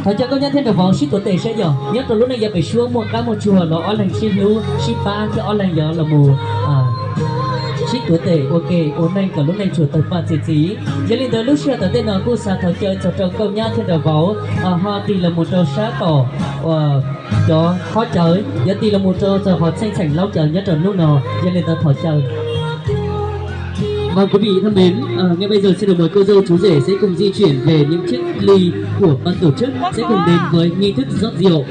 Thov caw Nkauj Nyab thiab Nraug Vauv sib tuav tes saib yog nyob rau lub neej yav pem suab muaj qab muaj tsuag los ob leeg sib hlub sib pab thiab ob leeg yuav los mus sib tuav tes ua ke ua neej kom lub neej tsuas tawg paj txi txiv. Yog li ntawd lub sij hawm tom ntej no kuj xav thov caw txog rau Nkauj Nyab thiab Nraug Vauv ho tig los mus rau sab tom uas cov khob cawv, yuav tig los mus rau txog qhov txheej txheem laub cawv nyob rau hnub no. Yog li ntawd thov caw Vâng, quý vị thân mến, à, ngay bây giờ xin được mời cô dâu chú rể sẽ cùng di chuyển về những chiếc ly của ban tổ chức, sẽ cùng đến với nghi thức rót rượu.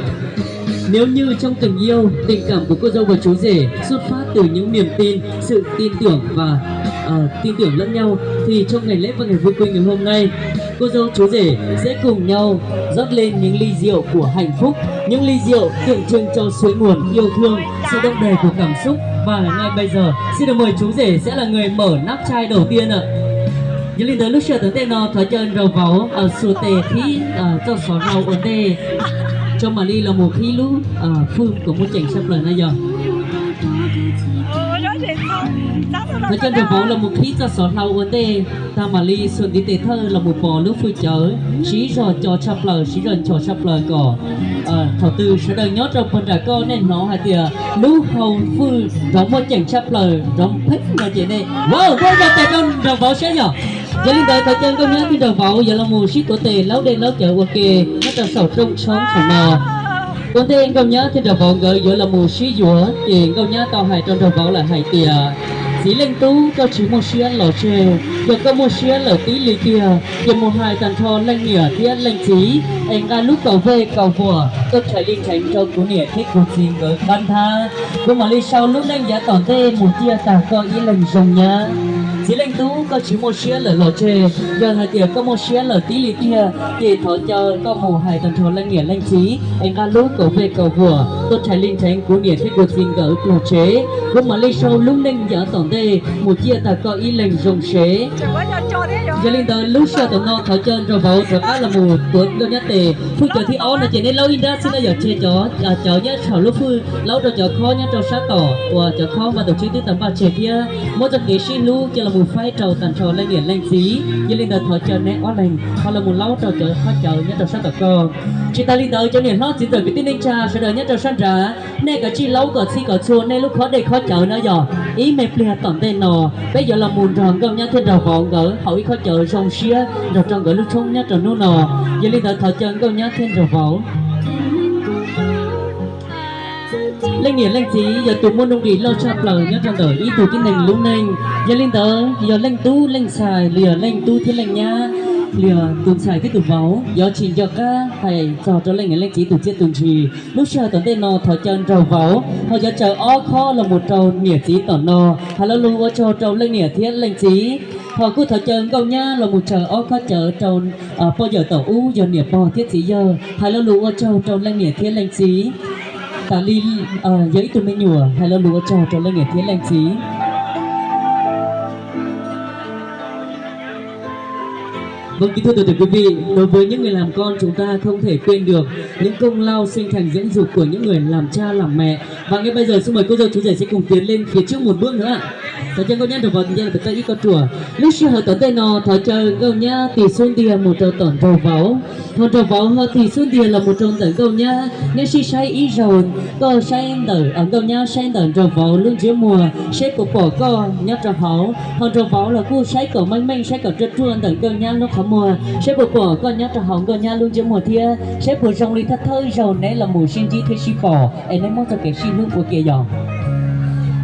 Nếu như trong tình yêu, tình cảm của cô dâu và chú rể xuất phát từ những niềm tin, sự tin tưởng và, ờ, tin tưởng lẫn nhau, thì trong ngày lễ và ngày vui quê ngày hôm nay, cô dâu chú rể sẽ cùng nhau rót lên những ly rượu của hạnh phúc, những ly rượu tượng trưng cho suối nguồn yêu thương, sự đong đầy của cảm xúc. Và ngay bây giờ, xin được mời chú rể sẽ là người mở nắp chai đầu tiên ạ. Yog li ntawd lub sij hawm tom ntej no thov caw Nraug Vauv xuas tes qhib txoj xov hlau ua ntej, tso mam li los mus qhib lub fwj kom muaj ceem tshaj plaws na yog. Thov caw Nraug Vauv los mus qhib txoj xov hlau ua ntej, tag mam li xuas ntiv tes thawj los mus pov lub fwj cawv, siv zog co tshaj plaws, siv zog nchos tshaj plaws kom thaum twg sawv daws nyob rau puag nram koj nej hnov hais tias lub hau fwj nrov muaj ceem tshaj plaws, nrov pheej no ces nej, wow, muab zog tes rau Nraug Vauv saib yog. Yog li ntawd thov caw Nkauj Nyab thiab Nraug Vauv yuav los mus sib tuav tes laub dej laub cawv ua ke nyob rau saum rooj tshoob saum no. Ua ntej Nkauj Nyab thiab Nraug Vauv nkawd yuav los mus sib yuav ces Nkauj Nyab tau hais rau Nraug Vauv lawm hais tias, txiv leej tub, koj tsis muaj siab los tseg, yog koj muaj siab lawm tib li tiag ces mus hais tag nrho leej niam thiab leej txiv es nqa lub kaus vej kaus vuas tuaj rhais li rheev rau kuv niam thiab kuv txiv nkawd qab nthab. Kuv mam li sau lub neej yav tom ntej mus ciaj tag koj ib leeg zoo nyab. Txiv leej tub, koj tsis muaj siab lawm los tseg, yog hais tias koj muaj siab lawm tib li tiag ces thov caw koj mus hais tag nrho leej niam leej txiv es nqa lub kaus vej kaus vuas tuaj rhais li rheev kuv niam thiab kuv txiv nkawd pluag tsev. Kuv mam li sau lub neej yav tom ntej mus ciaj tag koj ib leeg zoo sev. Yog li ntawd lub sij hawm tom no thov caw Nraug Vauv rov qab los mus tuav Nkauj Nyab tes. Fwj cawv thib ob no ces nej laub ib nrab xwb na yog, tseg cov cawv nyob saum lub fwj laub rau cov khob nyob rau sab tom uas cov khob npaj tus tsib twb tau npaj tseg thiab muab txoj kev sib hlub coj los mus faib rau tag nrho leej niam leej txiv. Yog li ntawd thov caw neb ob leeg ho los mus laub rau cov khob cawv nyob rau sab tom koj. Tsis tas li ntawd cov niam hlob txiv ntxawm kwv tij neej tsa sawv daws nyob rau sab nrad, nej kav tsij laub kom txhij kom txhua nej lub khob dej khob cawv na yog. Ib me pliag tom ntej no peb yuav los mus nrog Nkauj Nyab thiab Nraug Vauv nkawd haus ib khob cawv zoo siab nrog rau nkawd lub tshoob nyob rau hnub no. Yog li ntawd thov caw Nkauj Nyab thiab Nraug Vauv. Leej niam leej txiv yog tus muaj nuj nqis loj tshaj plaws nyob rau ntawm ib tug tib neeg lub neej. Yog li ntawd yog leej tub leej ntxhais los yog leej tub thiab leej nyab, los yog tus ntxhais thiab tus vauv yuav tsis nco qab hais txog rau leej niam leej txiv tus txiaj tus ntsig. Lub sij hawm tom ntej no thov caw Nraug Vauv ho yuav tsaws ob khob los mus rau niam txiv tom no hais lo lus ua tsaug rau leej niam thiab leej txiv. Ho kuj thov caw Nkauj Nyab los mus tsaws ob khob cawv rau poj yawm tom ub yog niam pog thiab txiv yawg hais lo lus ua tsaug rau leej niam thiab leej txiv. Tam li yog ib tug me nyuam hais lo lus ua tsaug rau leej niam thiab leej txiv. Vâng, kính thưa tất cả quý vị, đối với những người làm con chúng ta không thể quên được những công lao sinh thành dưỡng dục của những người làm cha làm mẹ. Và ngay bây giờ xin mời cô dâu chú rể sẽ cùng tiến lên phía trước một bước nữa ạ. Thov caw Nkauj Nyab Nraug Vauv ncaj nraim pem toj ib kauj ruam. Lub sij hawm tom ntej no thov caw Nkauj Nyab tig xub ntiag mus rau tom Nraug Vauv, ho Nraug Vauv ho tig xub ntiag los mus rau ntawm Nkauj Nyab. Neb sib saib ib zaug, koj saib ntawm Nkauj Nyab saib ntawm Nraug Vauv lub ntsiab muag seb puas pom koj nyob rau hauv, ho Nraug Vauv los kuj saib kom meej meej saib kom ruaj ruaj ntawm Nkauj Nyab lub qhov muag seb puas pom koj nyob rau hauv Nkauj Nyab lub ntsiab muag thiab seb puas zoo li thawj thawj zaug neb los mus sib ntsib thiab sib pom es neb muab txoj kev sib hlub ua ke yom.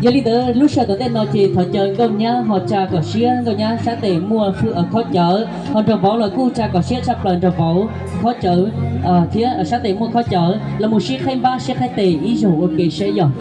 Yog li ntawd lub sij hawm tom ntej no ces thov caw Nkauj Nyab ho tsa kom siab Nkauj Nyab sab tes muaj khob cawv, ho Nraug Vauv los kuj tsa kom siab tshaj plaws Nraug Vauv khob cawv thiab sab tes muaj khob cawv los mus sib qhaib npab sib qhaib tes ib zaug ua ke saib yom.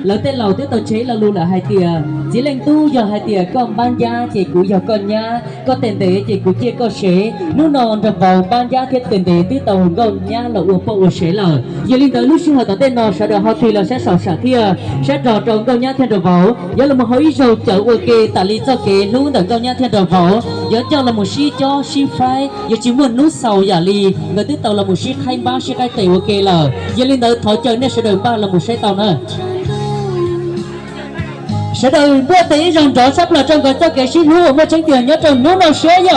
Lawv tej laus twb tau tseg lo lus lawm hais tias txiv leej tub yog hais tias koj npab ncab ces kuv yog koj nyab, koj tes ntev ces kuv ciaj koj sev. Hnub no Nraug Vauv npab ncab thiab tes ntev twb tau Nkauj Nyab los ua poj ua sev lawm. Yog li ntawd lub sij hawm tom ntej no sawv daws ho tig los saib saum sam thiaj, saib rog rau Nkauj Nyab thiab Nraug Vauv, yuav los mus haus ib zaug cawv ua ke tas li txoj kev hlub ntawm Nkauj Nyab thiab Nraug Vauv, yuav coj los mus sib cob sib faib, yuav tsis muaj hnub xaus yam li nkawd twb tau los mus sib qhaib npab sib qhaib tes ua ke lawm. Yog li ntawd thov caw nej sawv daws npaj los mus saib tau na. Sawv daws npuaj tes ib zaug nrov tshaj plaws rau nkawd txoj kev sib hlub uas muaj tseeb tiag nyob rau hnub no saib yom.